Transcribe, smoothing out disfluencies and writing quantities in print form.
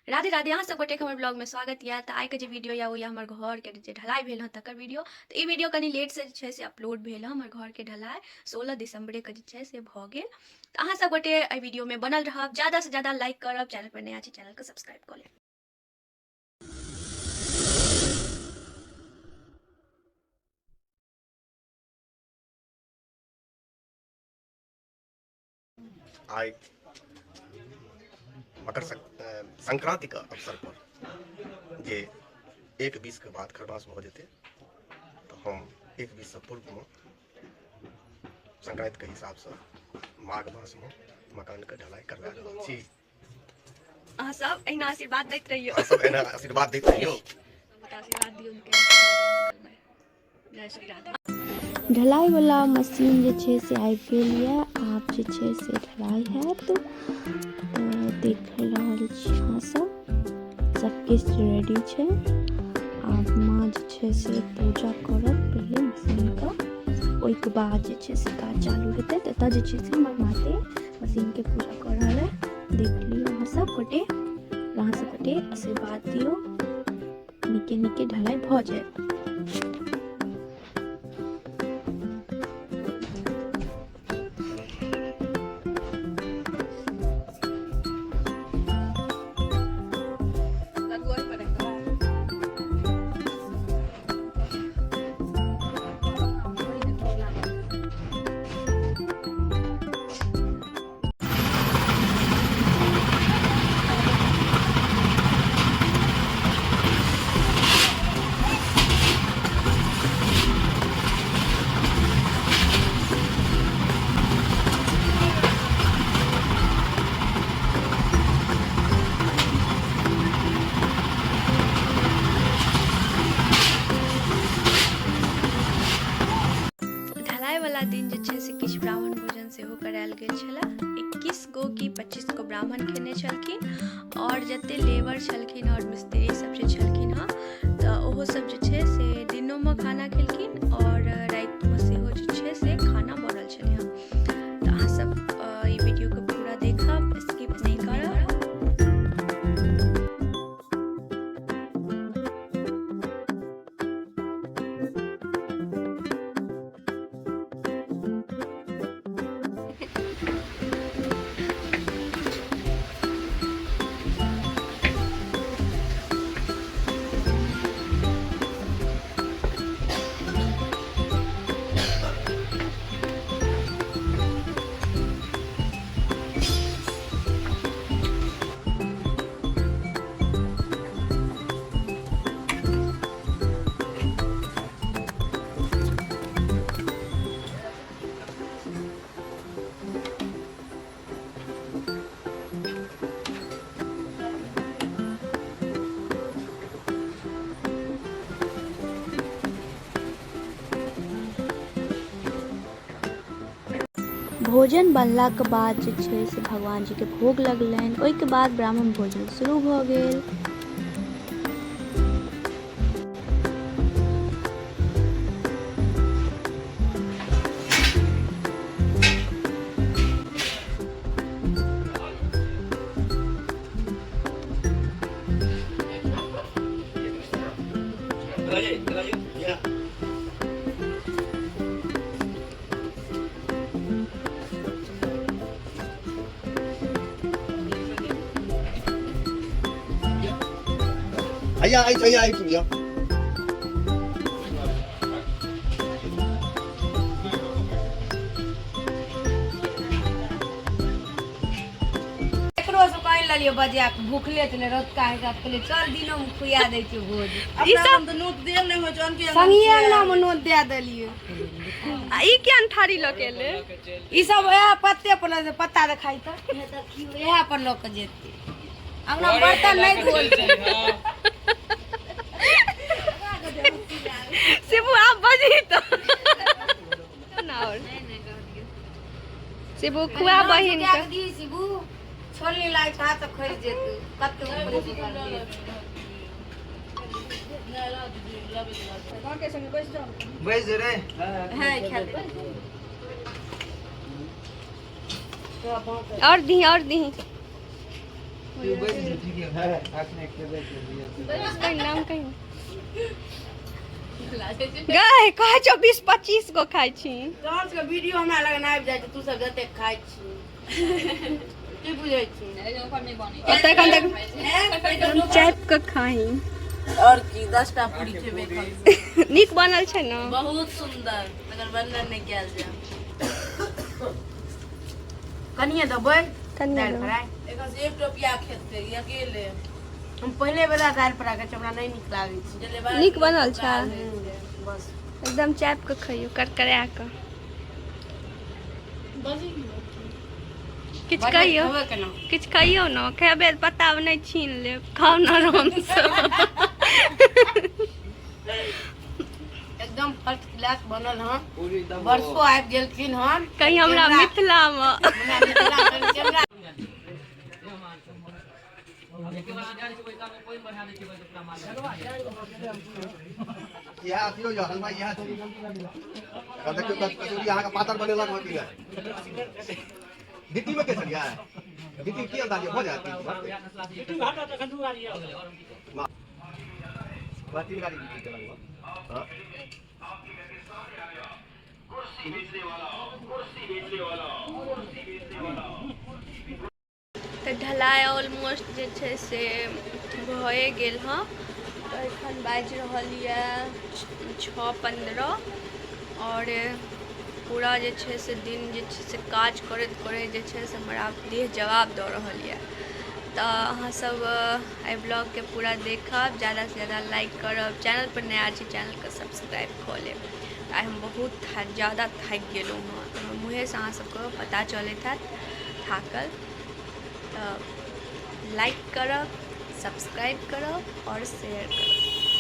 राधे राधे, अहाँ सब गोटेके हमर ब्लॉगमे स्वागत यऽ। तऽ आइके जे वीडियो यऽ ओ यऽ हमर घरके जे ढलाई भेल हँ तकर वीडियो। तऽ ई वीडियो कनि लेटसँ जे छै से अपलोड भेल हँ। हमर घरके ढलाई 16 दिसम्बरेके जे छै से भऽ गेल। तऽ अहाँ सब गोटे एहि वीडियोमे बनल रहब, ज्यादासँ ज्यादा लाइक करब, चैनल पर नया छी चैनलके सब्सक्राइब कऽ लेब। आइ मकर संक्रांति के अवसर पर जे 1:20 के बाद खरमास भऽ जेतै, तऽ हम 1:20 से पूर्व में संक्रांति के हिसाब से माघ मास में मकान के ढलाई करवा रहल छी। अहाँ सब एहिना आशीर्वाद दैत रहियौ। अहाँ सब एहिना आशीर्वाद दैत रहियौ। आशीर्वाद दियौ। जय श्री राधे। ढलाई वाला मशीन जे छै से आबि गेल यऽ, आब जे छै से ढलाई हैत। तऽ देख रहल छी अहाँ सब, सब किछु रेडी छै। आब माँ जे छै से पूजा करत पहिले मशीनके, ओहिके बाद जे छै से काज चालू हेतै। तऽ एतऽ जे छै से हमर माते मशीनके पूजा कऽ रहल है। देख लियौ अहाँ सब गोटे, अहाँ सब गोटे आशीर्वाद दियौ, नीके नीके ढलाई भऽ जाय। ढलाई वाला दिन जे छै से किछु ब्राह्मण भोजन सेहो करायल गेल छलै। 21 गो कि 25 गो ब्राह्मण खेने छलखिन, आओर जते लेबर छलखिन आओर मिस्त्री सब जे छलखिन हँ, तऽ ओहो सब जे छै से दिनोमे खाना खेलखिन आओर रातिमे सेहो जे छै से खाना बनल छलै हँ। तऽ अहाँ सब ई वीडियोके पूरा देखब, स्किप नहि करब। भोजन बनलाके बाद जे छै से भगवान जीके भोग लगलनि, ओहिके बाद ब्राह्मण भोजन शुरू भऽ गेल। आइया आई आइया आई भैया। एकरो से कहि लेलियो बजा के, भूखले छलै रतका हिसाब, कहलियै चल दिनो मे खुआ दै छियौ भोज। ई सब तऽ नोत देल नहि होइ छै अनके। संगिए अंगना मे नोत दए देलियै। आ ई किया ने थारी लऽ के एलै? ई सब इएह पत्ते पर लऽ, पत्ता देखाइ तऽ हे देखियौ, इएह पर लऽ के जेतै। अंगना मे बर्तन नहि धोल छै। शिबू आब बजही तऽ ना। और शिबू खुआ बहिन के दी। शिबू छोलनी लाग छै, हाथ खसि जेतै कते ऊपरे से करतै। बैस रे। है खेल। और दी, और दी। नाम कही गए कहै छौ 20-25 गो खाइ छी। तोहर सबके वीडियो हमरा लगन आबि जाइ छै, तू सब जतेक खाइ छी की बुझै छी? ओतऽ एखन तक चापि कऽ खाही। और की 10टा पूरी खेबे। नीक बनल छै ने? बहुत सुंदर, तकर वर्णन नहि कयल जाय। कनिये देबै। कनिये दालि देबै। फ्राइ एखन से एक टोपिया खेतै अकेले। हम पहिले बेरा दालि फ्राइ खाइ छी, हमरा नहि नीक लागै छै। नीक बनल छै। बस एकदम चापि कऽ खइयौ, करकरा कऽ। किछु कहियौ। खेबै केना? किछु कहियौ ने। खेबै तऽ पता नहि छीन लेब। खाउ ने आरामसँ। एकदम फर्स्ट क्लास बनल हन। वर्षो आबि गेलखिन हन। कहीं हमरा मिथिलामे। हमरा मिथिला कैमरा। इएह अथियो यऽ हलवाइ, इएह छी। एखन देखियौ कचौड़ी अहाँके पातर बनेलक हँ कि नहि। गिट्टीमे के छलियै? गिट्टी की अन्दाज भऽ जायत? 3 गाड़ी गिट्टी के लगभग। हाँ, तऽ ढलाइ ऑलमोस्ट जे छै से भए गेल हँ। तऽ एखन बाजि रहल यऽ 6:15 आओर पूरा जे छै से दिन जे छै से काज करैत करैत जे छै से हमरा देह जवाब दऽ रहल यऽ। तऽ अहाँसभ एहि ब्लॉगके पूरा देखब, ज्यादासँ ज्यादा लाइक करब, चैनलपर नया छी चैनलके सब्सक्राइब कऽ लेब। तऽ आइ हम बहुत ज्यादा थाकि गेलहुँ हँ, तऽ हमर मुँहेसँ अहाँ सबके पता चलैत हैत थाकल। तऽ लाइक करब, सब्सक्राइब करब आओर शेयर करब।